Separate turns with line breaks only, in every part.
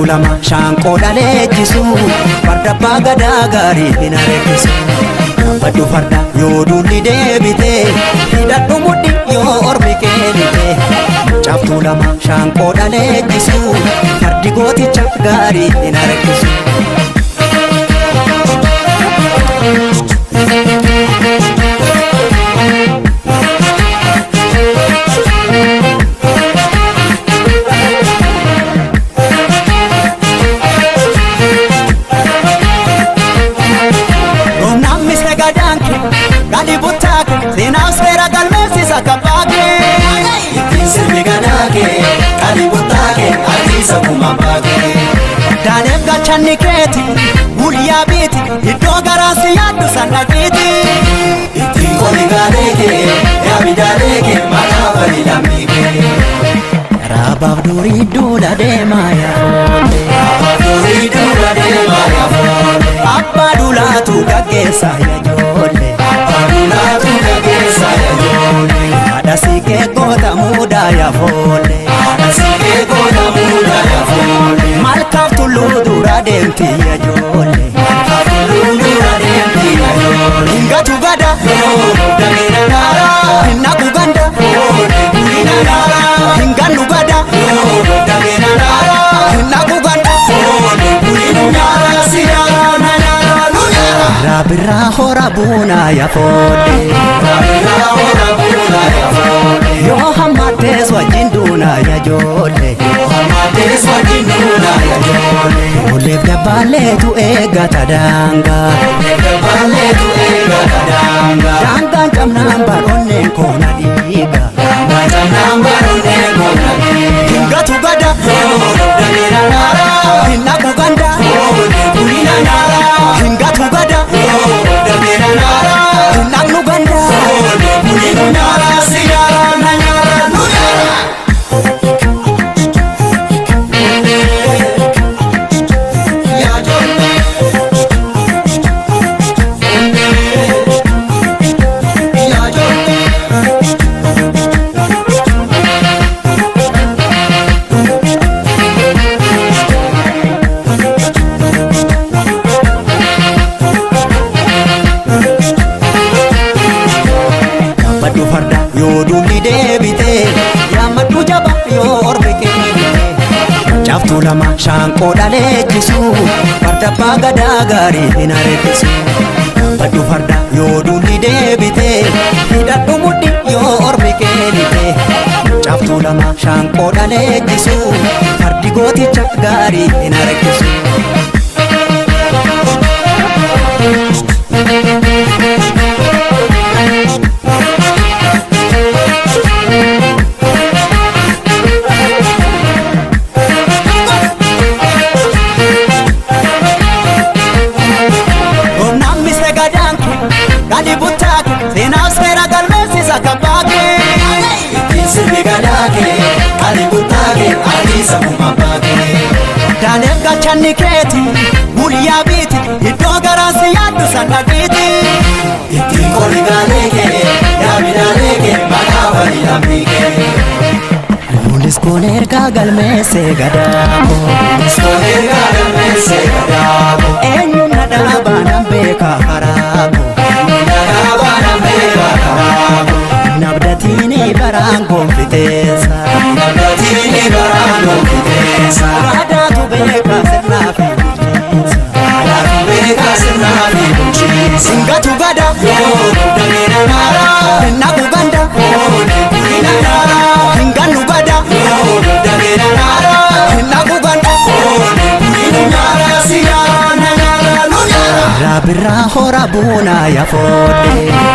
Caaftuu lama shaanqoo dhaleechisu farda abbaa gadaa gaarii hin areechisu. Baddu farda yoo duulli deebite hidhadhu mudhi yoo ormi keenite. Caaftuu lama shaanqoo dhaleechisu fardi gooticha gaarii hin areechisu. Humnaan misee gadaan kee gadi buttaa kee seenaaf seera galmeessisa kabbaa kee.
Ittiin sirbi gadaa kee qalii buttaa kee artiisa kumaan baakee.
Daaneef gachanni keeti guyyaa biiti iddoo garaan si yaaddu san dhaqiiti.
Ittiin qoli gaalee kee yaabidaalee kee maqaa falii lammii kee.
Raabaaf durii duula deemaa yaafoole.
Raabaaf durii duula deemaa yaafoole.
Abbaa duulaatu gaggeessa yaa ijoollee.
Abbaa duulaatu gaggeessa yaa ijoollee.
Haadha siiqee goota muudaa yaafoole.
Haadha siiqee goota muudaa yaafoole.
Malkaaf tulluu dura deemti yaa ijoollee.
Malkaaf tulluu dura deemti yaa ijoollee.
Hingatu gada.
Damina naara.
Hinnaku ganda.
Bulina naara.
Hingannu gada.
Damina naara.
Hinnaku ganda.
Bulinu nyaara si nyaara na nyaara nu nyaara.
Raabirraa hora buunaa yaafoole.
Raabirraa hora buunaa yaafoole.
Yoo hammattees wajjin duunaa yaa ijoollee.
Hammattees wajjin duunaa yaa ijoollee.
Olleef dabbaaleetu eeggata daangaa.
Olleef dabbaaleetu eeggata daangaa.
Daangaan cabnaan baroonneen koona dhiiga.
Daangaan cabnaan baroonneen koona dhiiga.
Hingatu gada.
Damina naara.
Hinnaku ganda.
Bulina naara.
Hingatu gada.
Damina naara.
Hinnaqnu ganda.
Bulinu nyaara si nyaara na nyaara nu nyaara. Yaa ijoollee. Yaa ijoollee.
Yaabbadhu farda yoo duulli deebite yaammadhu jaba yoo ormi keenite. Caaftuu lama shaanqoo dhaleechisu farda abbaa gadaa gaarii hin areechisu. Yaabbadhu farda yoo duulli deebite hidhadhu mudhi yoo ormi keenite. Caaftuu lama shaanqoo dhaleechisu fardi gooticha gaarii hin areechisu. Humnaan misee gadaan kee gadi buttaa kee seenaaf seera galmeessisa kabbaa kee.
Ittiin sirbi gadaa kee qalii buttaa kee artiisa kumaan baakee.
Daaneef gachanni keeti guyyaa biiti iddoo garaan si yaaddu san dhaqiiti.
Ittiin qoli gaalee kee yaabidaalee kee maqaa falii lammii kee.
Kunis kun ergaa galmeessee gadaako.
Iskoon ergaa galmeessee gadaako.
Eenyuun na dhaabaa nan beekaa karaako.
Na dhaabaa nan beekaa karaako.
Nabdatiini baraan gonfiteessa.
Nabdatiini baraan gonfiteessa.
Gadaatu beekaa sirnaa fi bulchiinsa.
Gadaatu beekaa sirnaa fi bulchiinsa.
Hingatu gada.
Damina naara.
Hinnaku ganda.
Bulina naara.
Hingannu gada.
Damina naara.
Hinnaku ganda.
Bulinu nyaara si nyaara na nyaara nu nyaara.
Raabirraa hora buunaa yaafoole.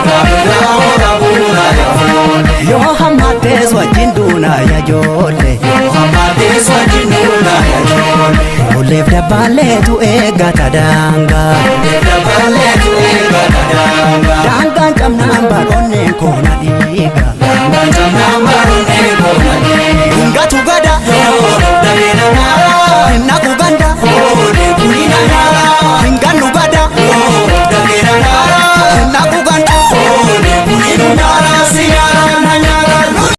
Raabirraa hora buunaa yaafoole.
Yoo hammattees wajjin duunaa yaa ijoollee.
Hammattees wajjin duunaa yaa ijoollee.
Olleef dabbaaleetu eeggata daangaa.
Olleef dabbaaleetu eeggata daangaa.
Daangaan cabnaan baroonneen koona dhiiga.
Daangaan cabnaan.